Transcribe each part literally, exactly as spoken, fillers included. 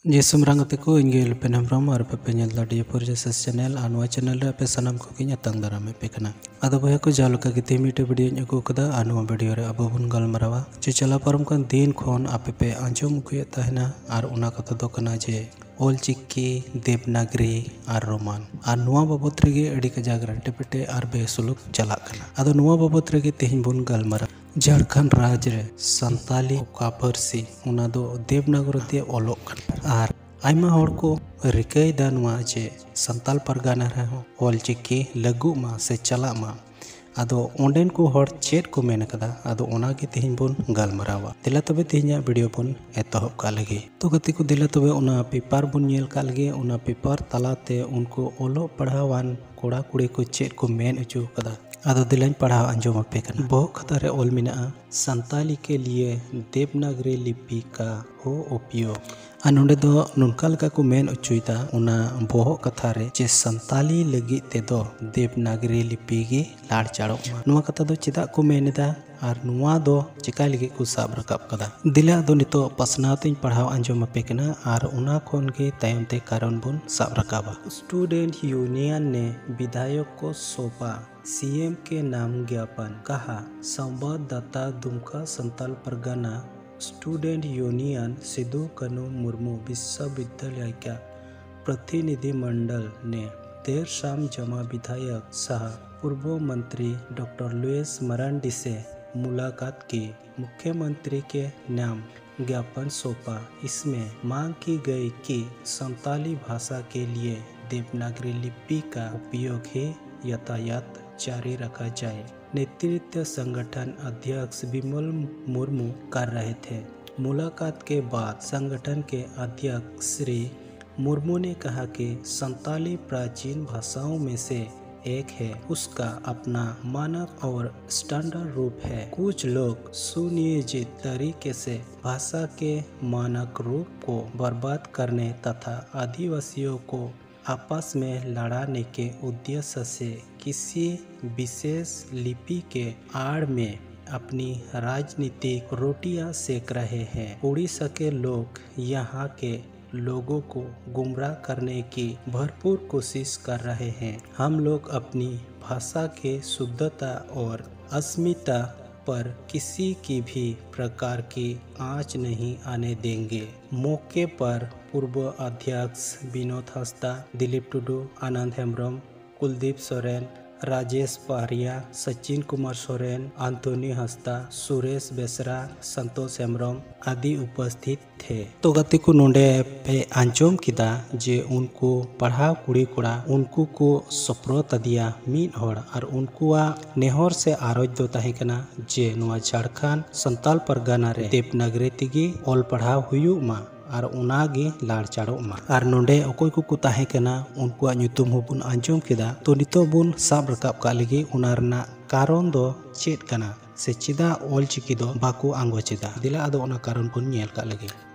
ᱡᱮ ᱥᱩᱢᱨᱟᱝ ᱜᱟᱛᱮ ᱠᱚ, ᱤᱧ ᱜᱮ ᱞᱩᱯᱮᱱ ᱦᱮᱢᱵᱨᱚᱢ ᱟᱨ ᱟᱯᱮ ᱯᱮ ᱧᱮᱞ ᱫᱟ ᱰᱤᱭᱮ ᱯᱷᱳᱨ ᱡᱮ ᱮᱥ ᱮᱥ ᱪᱮᱱᱮᱞ᱾ ᱟᱨ ᱱᱚᱣᱟ ᱪᱮᱱᱮᱞ ᱨᱮ ᱟᱯᱮ ᱥᱟᱱᱟᱢ ᱠᱚᱜᱮᱧ ᱟᱛᱟᱝ ᱫᱟᱨᱟᱢᱮᱫ ᱯᱮ ᱠᱟᱱᱟ᱾ ᱟᱫᱚ ᱵᱚᱭᱦᱟ ᱠᱚ, ᱡᱟᱦᱟᱸ ᱞᱮᱠᱟ ᱜᱮ ᱛᱮᱦᱮᱧ ᱢᱤᱫᱴᱮᱡ ᱵᱷᱤᱰᱤᱭᱳᱧ ᱟᱹᱜᱩ ᱟᱠᱟᱫᱟ ᱟᱨ ᱱᱚᱣᱟ ᱵᱷᱤᱰᱤᱭᱳ ᱨᱮ ᱟᱵᱚ ᱵᱚᱱ ᱜᱟᱞᱢᱟᱨᱟᱣᱟ ᱡᱮ ᱪᱟᱞᱟᱣ ᱯᱟᱨᱚᱢ ᱠᱟᱱ ᱫᱤᱱ ᱠᱷᱚᱱ ᱟᱯᱮ ᱯᱮ ᱟᱸᱡᱚᱢ ᱟᱹᱜᱩᱭᱮᱫ ᱛᱟᱦᱮᱱᱟ, ᱟᱨ ᱚᱱᱟ ᱠᱟᱛᱷᱟ ᱫᱚ ᱠᱟᱱᱟ ᱡᱮ ᱚᱞ ᱪᱤᱠᱤ, ᱫᱮᱵᱽᱱᱟᱜᱽᱨᱤ ᱟᱨ ᱨᱳᱢᱟᱱ᱾ ᱟᱨ ᱱᱚᱣᱟ ᱵᱟᱵᱚᱛ ᱨᱮᱜᱮ ᱟᱹᱰᱤ ᱠᱟᱡᱟᱠ ᱨᱟᱱᱴᱮ ᱯᱮᱴᱮ ᱟᱨ ᱵᱮᱥᱩᱞᱩᱠ ᱪᱟᱞᱟᱜ ᱠᱟᱱᱟ᱾ ᱟᱫᱚ ᱱᱚᱣᱟ ᱵᱟᱵᱚᱛ ᱨᱮᱜᱮ ᱛᱮᱦᱮᱧ ᱵᱚᱱ ᱜᱟᱞᱢᱟᱨᱟᱣᱟ᱾ ᱡᱷᱟᱲᱠᱷᱚᱸᱰ ᱨᱟᱡᱽ ᱨᱮ ᱥᱟᱱᱛᱟᱞᱤ ᱚᱠᱟ ᱯᱟᱹᱨᱥᱤ, ᱚᱱᱟ ᱫᱚ ᱫᱮᱵᱽᱱᱟᱜᱽᱨᱤ ᱛᱮ ᱚᱞᱚᱜ ᱠᱟᱱᱟ᱾ ᱟᱨ ᱟᱭᱢᱟ ᱦᱚᱲ ᱠᱚ ᱨᱤᱠᱟᱹᱭᱮᱫᱟ ᱱᱚᱣᱟ ᱡᱮ ᱥᱟᱱᱛᱟᱞ ᱯᱟᱨᱜᱟᱱᱟ ᱨᱮᱦᱚᱸ ᱚᱞ ᱪᱤᱠᱤ ᱞᱟᱹᱜᱩᱜ ᱢᱟ ᱥᱮ ᱪᱟᱞᱟᱜ ᱢᱟ᱾ ᱟᱫᱚ ᱚᱸᱰᱮᱱ ᱠᱚ ᱦᱚᱲ ᱪᱮᱫ ᱠᱚ ᱢᱮᱱ ᱠᱟᱫᱟ, ᱟᱫᱚ ᱚᱱᱟ ᱜᱮ ᱛᱮᱦᱮᱧ ᱵᱚᱱ ᱜᱟᱞᱢᱟᱨᱟᱣᱟ᱾ ᱫᱮᱞᱟ ᱛᱚᱵᱮ ᱛᱮᱦᱮᱧᱟᱜ ᱵᱷᱤᱰᱤᱭᱳ ᱵᱚᱱ ᱮᱛᱚᱦᱚᱵ ᱠᱟᱜ ᱞᱮᱜᱮ᱾ ᱛᱚ ᱜᱟᱛᱮ ᱠᱚ, ᱫᱮᱞᱟ ᱛᱚᱵᱮ ᱚᱱᱟ ᱯᱮᱯᱟᱨ ᱵᱚᱱ ᱧᱮᱞ ᱠᱟᱜ ᱞᱮᱜᱮ᱾ ᱚᱱᱟ ᱯᱮᱯᱟᱨ ᱛᱟᱞᱟᱛᱮ ᱩᱱᱠᱩ ᱚᱞᱚᱜ ᱯᱟᱲᱦᱟᱣᱟᱱ ᱠᱚᱲᱟ ᱠᱩᱲᱤ ᱠᱚ ᱪᱮᱫ ᱠᱚ ᱢᱮᱱ ᱦᱚᱪᱚ ᱠᱟᱫᱟ, ᱟᱫᱚ ᱫᱮᱞᱟᱧ ᱯᱟᱲᱦᱟᱣ ᱟᱸᱡᱚᱢ ᱟᱯᱮ ᱠᱟᱱᱟ᱾ ᱵᱚᱦᱚᱜ ᱠᱷᱟᱛᱟ ᱨᱮ ᱚᱞ ᱢᱮᱱᱟᱜᱼᱟ, ᱥᱟᱱᱛᱟᱞᱤ ᱠᱮ ᱞᱤᱭᱮ ᱫᱮᱵᱽᱱᱟᱜᱽᱨᱤ ᱞᱤᱯᱤ ᱠᱟ ᱦᱳ ᱩᱯᱭᱳᱜᱽ᱾ ᱟᱨ ᱱᱚᱸᱰᱮ ᱫᱚ ᱱᱚᱝᱠᱟ ᱞᱮᱠᱟ ᱠᱚ ᱢᱮᱱ ᱦᱚᱪᱚᱭᱮᱫᱟ ᱚᱱᱟ ᱵᱚᱦᱚᱜ ᱠᱟᱛᱷᱟ ᱨᱮ ᱡᱮ ᱥᱟᱱᱛᱟᱞᱤ ᱞᱟᱹᱜᱤᱫ ᱛᱮᱫᱚ ᱫᱮᱵᱽᱱᱟᱜᱽᱨᱤ ᱞᱤᱯᱤ ᱜᱮ ᱞᱟᱲᱪᱟᱲᱚᱜ ᱢᱟ᱾ ᱱᱚᱣᱟ ᱠᱟᱛᱷᱟ ᱫᱚ ᱪᱮᱫᱟᱜ ᱠᱚ ᱢᱮᱱ ᱮᱫᱟ ᱟᱨ ᱱᱚᱣᱟ ᱫᱚ ᱪᱮᱠᱟᱭ ᱞᱟᱹᱜᱤᱫ ᱠᱚ ᱥᱟᱵ ᱨᱟᱠᱟᱵ ᱠᱟᱫᱟ? ᱫᱮᱞᱟ ᱟᱫᱚ ᱱᱤᱛᱚᱜ ᱯᱟᱥᱱᱟᱣ ᱛᱮᱧ ᱯᱟᱲᱦᱟᱣ ᱟᱸᱡᱚᱢ ᱟᱯᱮ ᱠᱟᱱᱟ ᱟᱨ ᱚᱱᱟ ᱠᱷᱚᱱ ᱜᱮ ᱛᱟᱭᱚᱢ ᱛᱮ ᱠᱟᱨᱚᱱ ᱵᱚᱱ ᱥᱟᱵ ᱨᱟᱠᱟᱵᱟ᱾ स्टूडेंट यूनियन ने विधायक को सौंपा सीएम के नाम ज्ञापन, कहा संवाददाता दुमका संताल परगना स्टूडेंट यूनियन सिद्धू कानू मुर्मू विश्वविद्यालय का प्रतिनिधिमंडल ने देर शाम जमा विधायक सह पूर्व मंत्री डॉक्टर लुएस मरांडी से मुलाकात की। मुख्यमंत्री के नाम ज्ञापन सौंपा। इसमें मांग की गई कि संताली भाषा के लिए देवनागरी लिपि का उपयोग ही यथायथ जारी रखा जाए। नेतृत्व संगठन अध्यक्ष विमल मुर्मू कर रहे थे। मुलाकात के बाद संगठन के अध्यक्ष श्री मुर्मू ने कहा कि संताली प्राचीन भाषाओं में से एक है, उसका अपना मानक और स्टैंडर्ड रूप है। कुछ लोग सुनियोजित तरीके से भाषा के मानक रूप को बर्बाद करने तथा आदिवासियों को आपस में लड़ाने के उद्देश्य से किसी विशेष लिपि के आड़ में अपनी राजनीतिक रोटियां सेक रहे हैं। उड़ीसा के लोग यहाँ के लोगों को गुमराह करने की भरपूर कोशिश कर रहे हैं। हम लोग अपनी भाषा के शुद्धता और अस्मिता पर किसी की भी प्रकार की आंच नहीं आने देंगे। मौके पर पूर्व अध्यक्ष विनोद हंसदा, दिलीप टुडू, आनंद हेम्ब्रम, कुलदीप सोरेन, राजेश पहरिया, सचिन कुमार सोरेन, आंथोनी हंसदा, सुरेश बेसरा, संतोष हेम्ब्रम आदि उपस्थित थे। तो ᱜᱟᱛᱮ ᱠᱚ, ᱱᱚᱰᱮ ᱯᱮ ᱟᱸᱡᱚᱢ ᱠᱮᱫᱟ ᱡᱮ ᱩᱱᱠᱩ ᱯᱟᱲᱦᱟᱣ ᱠᱩᱲᱤ ᱠᱚᱲᱟ ᱩᱱᱠᱩ ᱠᱚ ᱥᱚᱯᱨᱚᱛ ᱟᱫᱮᱭᱟ ᱢᱤᱫ ᱦᱚᱲ, ᱟᱨ ᱩᱱᱠᱩᱣᱟᱜ ᱱᱮᱦᱚᱨ ᱥᱮ ᱟᱨᱚᱡᱽ ᱫᱚ ᱛᱟᱦᱮᱸ ᱠᱟᱱᱟ ᱡᱮ ᱱᱚᱣᱟ ᱡᱷᱟᱲᱠᱷᱚᱸᱰ ᱥᱟᱱᱛᱟᱞ ᱯᱟᱨᱜᱟᱱᱟ ᱨᱮ ᱫᱮᱵᱽᱱᱟᱜᱽᱨᱤ ᱛᱮᱜᱮ ᱚᱞ ᱯᱟᱲᱦᱟᱣ ᱦᱩᱭᱩᱜ ᱢᱟ ᱟᱨ ᱚᱱᱟ ᱜᱮ ᱞᱟᱲ ᱪᱟᱲᱚᱜ ᱢᱟ᱾ ᱟᱨ ᱱᱚᱰᱮ ᱚᱠᱚᱭ ᱠᱚᱠᱚ ᱛᱟᱦᱮᱸ ᱠᱟᱱᱟ, ᱩᱱᱠᱩᱣᱟᱜ ᱧᱩᱛᱩᱢ ᱦᱚᱸᱵᱚᱱ ᱟᱸᱡᱚᱢ ᱠᱮᱫᱟ᱾ ᱛᱚ ᱱᱤᱛᱚᱜ ᱵᱚᱱ ᱥᱟᱵ ᱨᱟᱠᱟᱵ ᱠᱟᱜ ᱞᱮᱜᱮ ᱚᱱᱟ ᱨᱮᱱᱟᱜ ᱠᱟᱨᱚᱱ ᱫᱚ ᱪᱮᱫ ᱠᱟᱱᱟ ᱥᱮ ᱪᱮᱫᱟᱜ ᱚᱞ ᱪᱤᱠᱤ ᱫᱚ ᱵᱟᱠᱚ ᱟᱸᱜᱚᱪ ᱮᱫᱟ᱾ ᱫᱮᱞᱟ ᱟᱫᱚ ᱚᱱᱟ ᱠᱟᱨᱚᱱ ᱵᱚᱱ ᱧᱮᱞ ᱠᱟᱜ ᱞᱮᱜᱮ᱾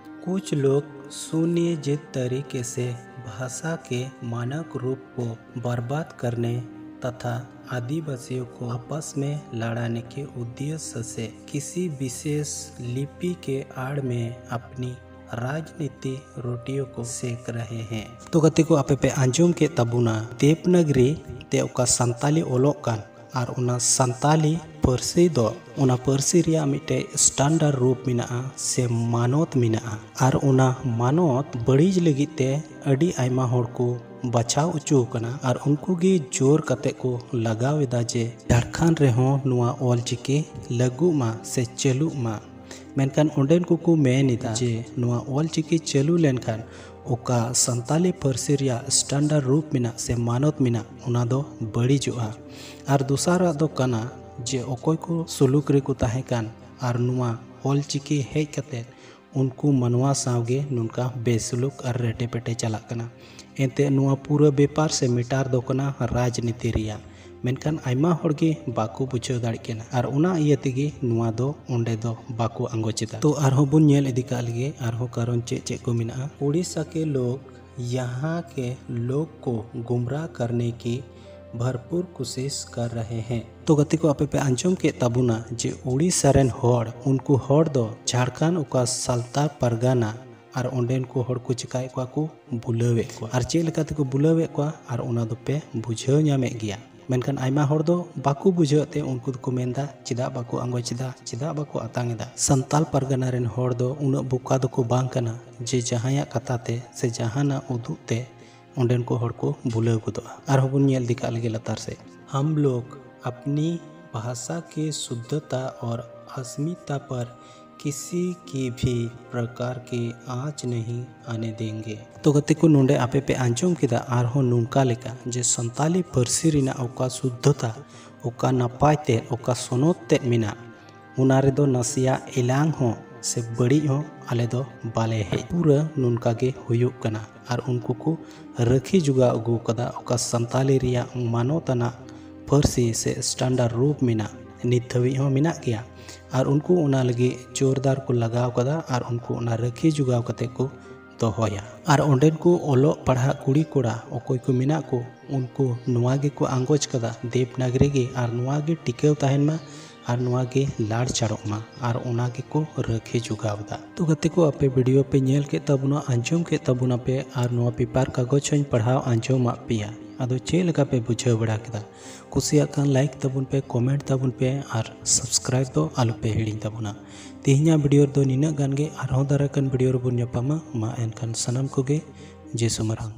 कुछ लोग सुनियोजित तरीके से भाषा के मानक रूप को बर्बाद करने तथा आदिवासियों को आपस में लड़ाने के उद्देश्य से किसी विशेष लिपि के आड़ में अपनी राजनीति रोटियों को सेक रहे हैं। ᱛᱚ ᱜᱟᱛᱮ ᱠᱚ, ᱟᱯᱮ ᱯᱮ ᱟᱸᱡᱚᱢ ᱠᱮᱫ ᱛᱟᱵᱚᱱᱟ ᱫᱮᱵᱽᱱᱟᱜᱽᱨᱤ ᱛᱮ ᱚᱠᱟ ᱥᱟᱱᱛᱟᱞᱤ ᱚᱞᱚᱜ ᱠᱟᱱ, ᱟᱨ ᱚᱱᱟ ᱥᱟᱱᱛᱟᱞᱤ ᱯᱟᱹᱨᱥᱤ ᱫᱚ ᱚᱱᱟ ᱯᱟᱹᱨᱥᱤ ᱨᱮᱭᱟᱜ ᱢᱤᱫᱴᱮᱡ standard ᱨᱩᱯ ᱢᱮᱱᱟᱜᱼᱟ ᱥᱮ ᱢᱟᱱᱚᱛ ᱢᱮᱱᱟᱜᱼᱟ᱾ ᱟᱨ ᱚᱱᱟ ᱢᱟᱱᱚᱛ ᱵᱟᱹᱲᱤᱡ ᱞᱟᱹᱜᱤᱫ ᱛᱮ ᱟᱹᱰᱤ ᱟᱭᱢᱟ ᱦᱚᱲ ᱠᱚ ᱵᱟᱪᱷᱟᱣ ᱦᱚᱪᱚ ᱟᱠᱟᱱᱟ, ᱟᱨ ᱩᱱᱠᱩ ᱜᱮ ᱡᱳᱨ ᱠᱟᱛᱮ ᱠᱚ ᱞᱟᱜᱟᱣ ᱮᱫᱟ ᱡᱮ ᱡᱷᱟᱲᱠᱷᱚᱸᱰ ᱨᱮᱦᱚᱸ ᱱᱚᱣᱟ ᱚᱞ ᱪᱤᱠᱤ ᱞᱟᱹᱜᱩᱜ ᱢᱟ ᱥᱮ ᱪᱟᱹᱞᱩᱜ ᱢᱟ᱾ ᱢᱮᱱᱠᱷᱟᱱ ᱚᱸᱰᱮᱱ ᱠᱚᱠᱚ ᱢᱮᱱ ᱮᱫᱟ ᱡᱮ ᱱᱚᱣᱟ ᱚᱞ ᱪᱤᱠᱤ ᱪᱟᱹᱞᱩ ᱞᱮᱱᱠᱷᱟᱱ ᱚᱠᱟ ᱥᱟᱱᱛᱟᱞᱤ ᱯᱟᱹᱨᱥᱤ ᱨᱮᱭᱟᱜ standard ᱨᱩᱯ ᱢᱮᱱᱟᱜ ᱥᱮ ᱢᱟᱱᱚᱛ ᱢᱮᱱᱟᱜ, ᱚᱱᱟ ᱫᱚ ᱵᱟᱹᱲᱤᱡᱚᱜᱼᱟ᱾ ᱟᱨ ᱫᱚᱥᱟᱨᱟᱜ ᱫᱚ ᱠᱟᱱᱟ ᱡᱮ ᱚᱠᱚᱭ ᱠᱚ ᱥᱩᱞᱩᱠ ᱨᱮᱠᱚ ᱛᱟᱦᱮᱸ ᱠᱟᱱ ᱟᱨ ᱱᱚᱣᱟ ᱚᱞ ᱪᱤᱠᱤ ᱦᱮᱡ ᱠᱟᱛᱮ ᱩᱱᱠᱩ ᱢᱟᱱᱣᱟ ᱥᱟᱶᱜᱮ ᱱᱚᱝᱠᱟ ᱵᱮᱥᱩᱞᱩᱠ ᱟᱨ ᱨᱮᱴᱮ ᱯᱮᱴᱮ ᱪᱟᱞᱟᱜ ᱠᱟᱱᱟ᱾ ᱮᱱᱛᱮ ᱱᱚᱣᱟ ᱯᱩᱨᱟᱹ ᱵᱮᱯᱟᱨ ᱥᱮ ᱢᱮᱴᱟᱨ ᱫᱚ ᱠᱟᱱᱟ ᱨᱟᱡᱽᱱᱤᱛᱤ ᱨᱮᱭᱟᱜ, ᱢᱮᱱᱠᱷᱟᱱ ᱟᱭᱢᱟ ᱦᱚᱲ ᱜᱮ ᱵᱟᱠᱚ ᱵᱩᱡᱷᱟᱹᱣ ᱫᱟᱲᱮᱭᱟᱜ ᱠᱟᱱᱟ, ᱟᱨ ᱚᱱᱟ ᱤᱭᱟᱹ ᱛᱮᱜᱮ ᱱᱚᱣᱟ ᱫᱚ ᱚᱸᱰᱮ ᱫᱚ ᱵᱟᱠᱚ ᱟᱸᱜᱚᱪ ᱮᱫᱟ᱾ ᱛᱚ ᱟᱨᱦᱚᱸ ᱵᱚᱱ ᱧᱮᱞ ᱤᱫᱤ ᱠᱟᱜ ᱞᱮᱜᱮ ᱟᱨᱦᱚᱸ ᱠᱟᱨᱚᱱ ᱪᱮᱫ ᱪᱮᱫ ᱠᱚ ᱢᱮᱱᱟᱜᱼᱟ᱾ उड़ीसा के लोग यहाँ के लोग को गुमराह करने की भरपूर कोशिश कर रहे हैं। ᱛᱚ ᱜᱟᱛᱮ ᱠᱚ, ᱟᱯᱮ ᱯᱮ ᱟᱸᱡᱚᱢ ᱠᱮᱫ ᱛᱟᱵᱚᱱᱟ ᱡᱮ ᱩᱲᱤᱥᱥᱟ ᱨᱮᱱ ᱦᱚᱲ, ᱩᱱᱠᱩ ᱦᱚᱲ ᱫᱚ ᱡᱷᱟᱲᱠᱷᱚᱸᱰ ᱚᱠᱟ ᱥᱟᱱᱛᱟᱲ ᱯᱟᱨᱜᱟᱱᱟ ᱟᱨ ᱚᱸᱰᱮᱱ ᱠᱚ ᱦᱚᱲ ᱠᱚ ᱪᱤᱠᱟᱹᱭᱮᱫ ᱠᱚᱣᱟ, ᱠᱚ ᱵᱩᱞᱟᱹᱣᱮᱫ ᱠᱚᱣᱟ᱾ ᱟᱨ ᱪᱮᱫ ᱞᱮᱠᱟ ᱛᱮᱠᱚ ᱵᱩᱞᱟᱹᱣᱮᱫ ᱠᱚᱣᱟ, ᱟᱨ ᱚᱱᱟ ᱫᱚᱯᱮ ᱵᱩᱡᱷᱟᱹᱣ ᱧᱟᱢᱮᱫ ᱜᱮᱭᱟ᱾ ᱢᱮᱱᱠᱷᱟᱱ ᱟᱭᱢᱟ ᱦᱚᱲ ᱫᱚ ᱵᱟᱠᱚ ᱵᱩᱡᱷᱟᱹᱣᱮᱫ ᱛᱮ ᱩᱱᱠᱩ ᱫᱚᱠᱚ ᱢᱮᱱᱫᱟ, "ᱪᱮᱫᱟᱜ ᱵᱟᱠᱚ ᱟᱸᱜᱚᱪ ᱮᱫᱟ, ᱪᱮᱫᱟᱜ ᱵᱟᱠᱚ ᱟᱛᱟᱝ ᱮᱫᱟ?" ᱥᱟᱱᱛᱟᱞ ᱯᱟᱨᱜᱟᱱᱟ ᱨᱮᱱ ᱦᱚᱲ ᱫᱚ ᱩᱱᱟᱹᱜ ᱵᱚᱠᱟ ᱫᱚᱠᱚ ᱵᱟᱝ ᱠᱟᱱᱟ ᱡᱮ ᱡᱟᱦᱟᱸᱭᱟᱜ ᱠᱟᱛᱷᱟ ᱛᱮ ᱥᱮ ᱡᱟᱦᱟᱱᱟᱜ ᱩᱫᱩᱜ ᱛᱮ ᱚᱸᱰᱮᱱ ᱠᱚ ᱦᱚᱲ ᱠᱚ ᱵᱩᱞᱟᱹᱣ ᱜᱚᱫᱚᱜᱼᱟ᱾ ᱟᱨᱦᱚᱸ ᱵᱚᱱ ᱧᱮᱞ ᱤᱫᱤ ᱠᱟᱜ ᱞᱮᱜᱮ ᱞᱟᱛᱟᱨ ᱥᱮᱫ᱾ हम लोग अपनी भाषा की शुद्धता और अस्मिता पर किसी की भी प्रकार की आँच नहीं आने देंगे। ᱛᱚ ᱜᱟᱛᱮ ᱠᱚ, ᱱᱚᱰᱮ ᱟᱯᱮ ᱯᱮ ᱟᱸᱡᱚᱢ ᱠᱮᱫᱟ ᱟᱨᱦᱚᱸ ᱱᱚᱝᱠᱟ ᱞᱮᱠᱟ ᱡᱮ ᱥᱟᱱᱛᱟᱞᱤ ᱯᱟᱹᱨᱥᱤ ᱨᱮᱱᱟᱜ ᱚᱠᱟ ᱥᱩᱫᱽᱫᱷᱚᱛᱟ, ᱚᱠᱟ ᱱᱟᱯᱟᱭ ᱛᱮᱫ, ᱚᱠᱟ ᱥᱚᱱᱚᱛ ᱛᱮᱫ ᱢᱮᱱᱟᱜ, ᱚᱱᱟ ᱨᱮᱫᱚ ᱱᱟᱥᱮᱭᱟᱜ ᱮᱞᱟᱝ ᱦᱚᱸ ᱥᱮ ᱵᱟᱹᱲᱤᱡ ᱦᱚᱸ ᱟᱞᱮ ᱫᱚ ᱵᱟᱞᱮ ᱦᱮᱡ᱾ ᱯᱩᱨᱟᱹ ᱱᱚᱝᱠᱟ ᱜᱮ ᱦᱩᱭᱩᱜ ᱠᱟᱱᱟ᱾ ᱟᱨ ᱩᱱᱠᱩ ᱠᱚ ᱨᱟᱹᱠᱷᱤ ᱡᱚᱜᱟᱣ ᱟᱹᱜᱩ ᱠᱟᱫᱟ ᱚᱠᱟ ᱥᱟᱱᱛᱟᱞᱤ ᱨᱮᱭᱟᱜ ᱢᱟᱱᱚᱛ ᱟᱱᱟᱜ ᱯᱟᱹᱨᱥᱤ ᱥᱮ standard ᱨᱩᱯ ᱢᱮᱱᱟᱜ, ᱱᱤᱛ ᱫᱷᱟᱹᱵᱤᱡ ᱦᱚᱸ ᱢᱮᱱᱟᱜ ᱜᱮᱭᱟ᱾ ᱟᱨ ᱩᱱᱠᱩ ᱚᱱᱟ ᱞᱟᱹᱜᱤᱫ ᱡᱳᱨᱫᱟᱨ ᱠᱚ ᱞᱟᱜᱟᱣ ᱠᱟᱫᱟ ᱟᱨ ᱩᱱᱠᱩ ᱚᱱᱟ ᱨᱟᱹᱠᱷᱤ ᱡᱚᱜᱟᱣ ᱠᱟᱛᱮ ᱠᱚ ᱫᱚᱦᱚᱭᱟ᱾ ᱟᱨ ᱚᱸᱰᱮᱱ ᱠᱚ ᱚᱞᱚᱜ ᱯᱟᱲᱦᱟᱜ ᱠᱩᱲᱤ ᱠᱚᱲᱟ ᱚᱠᱚᱭ ᱠᱚ ᱢᱮᱱᱟᱜ ᱠᱚ, ᱩᱱᱠᱩ ᱱᱚᱣᱟ ᱜᱮᱠᱚ ᱟᱸᱜᱚᱪ ᱠᱟᱫᱟ, ᱫᱮᱵᱽᱱᱟᱜᱽᱨᱤ ᱜᱮ ᱟᱨ ᱱᱚᱣᱟ ᱜᱮ ᱴᱤᱠᱟᱹᱣ ᱛᱟᱦᱮᱱ ᱢᱟ ᱟᱨ ᱱᱚᱣᱟ ᱜᱮ ᱞᱟᱲᱪᱟᱲᱚᱜ ᱢᱟ, ᱟᱨ ᱚᱱᱟ ᱜᱮᱠᱚ ᱨᱟᱹᱠᱷᱤ ᱡᱚᱜᱟᱣ ᱮᱫᱟ᱾ ᱛᱚ ᱜᱟᱛᱮ ᱠᱚ, ᱟᱯᱮ ᱵᱷᱤᱰᱤᱭᱳ ᱯᱮ ᱧᱮᱞ ᱠᱮᱫ ᱛᱟᱵᱚᱱᱟ, ᱟᱸᱡᱚᱢ ᱠᱮᱫ ᱛᱟᱵᱚᱱᱟ ᱯᱮ, ᱟᱨ ᱱᱚᱣᱟ ᱯᱮᱯᱟᱨ ᱠᱟᱜᱚᱡᱽ ᱦᱚᱸᱧ ᱯᱟᱲᱦᱟᱣ ᱟᱸᱡᱚᱢᱟᱫ ᱯᱮᱭᱟ᱾ ᱟᱫᱚ ᱪᱮᱫ ᱞᱮᱠᱟ ᱯᱮ ᱵᱩᱡᱷᱟᱹᱣ ᱵᱟᱲᱟ ᱠᱮᱫᱟ? ᱠᱩᱥᱤᱭᱟᱜ ᱠᱷᱟᱱ ᱞᱟᱭᱤᱠ ᱛᱟᱵᱚᱱ ᱯᱮ, ᱠᱚᱢᱮᱱᱴ ᱛᱟᱵᱚᱱ ᱯᱮ, ᱟᱨ ᱥᱟᱵᱥᱠᱨᱟᱭᱤᱵ ᱫᱚ ᱟᱞᱚ ᱯᱮ ᱦᱤᱲᱤᱧ ᱛᱟᱵᱚᱱᱟ᱾ ᱛᱮᱦᱮᱧᱟᱜ ᱵᱷᱤᱰᱤᱭᱳ ᱨᱮᱫᱚ ᱱᱤᱱᱟᱹᱜ ᱜᱟᱱ ᱜᱮ᱾ ᱟᱨᱦᱚᱸ ᱫᱟᱨᱟᱭ ᱠᱟᱱ ᱵᱷᱤᱰᱤᱭᱳ ᱨᱮᱵᱚᱱ ᱧᱟᱯᱟᱢᱟ᱾ ᱢᱟ ᱮᱱᱠᱷᱟᱱ ᱥᱟᱱᱟᱢ ᱠᱚᱜᱮ ᱡᱮ ᱥᱩᱢᱟᱨᱟᱝ᱾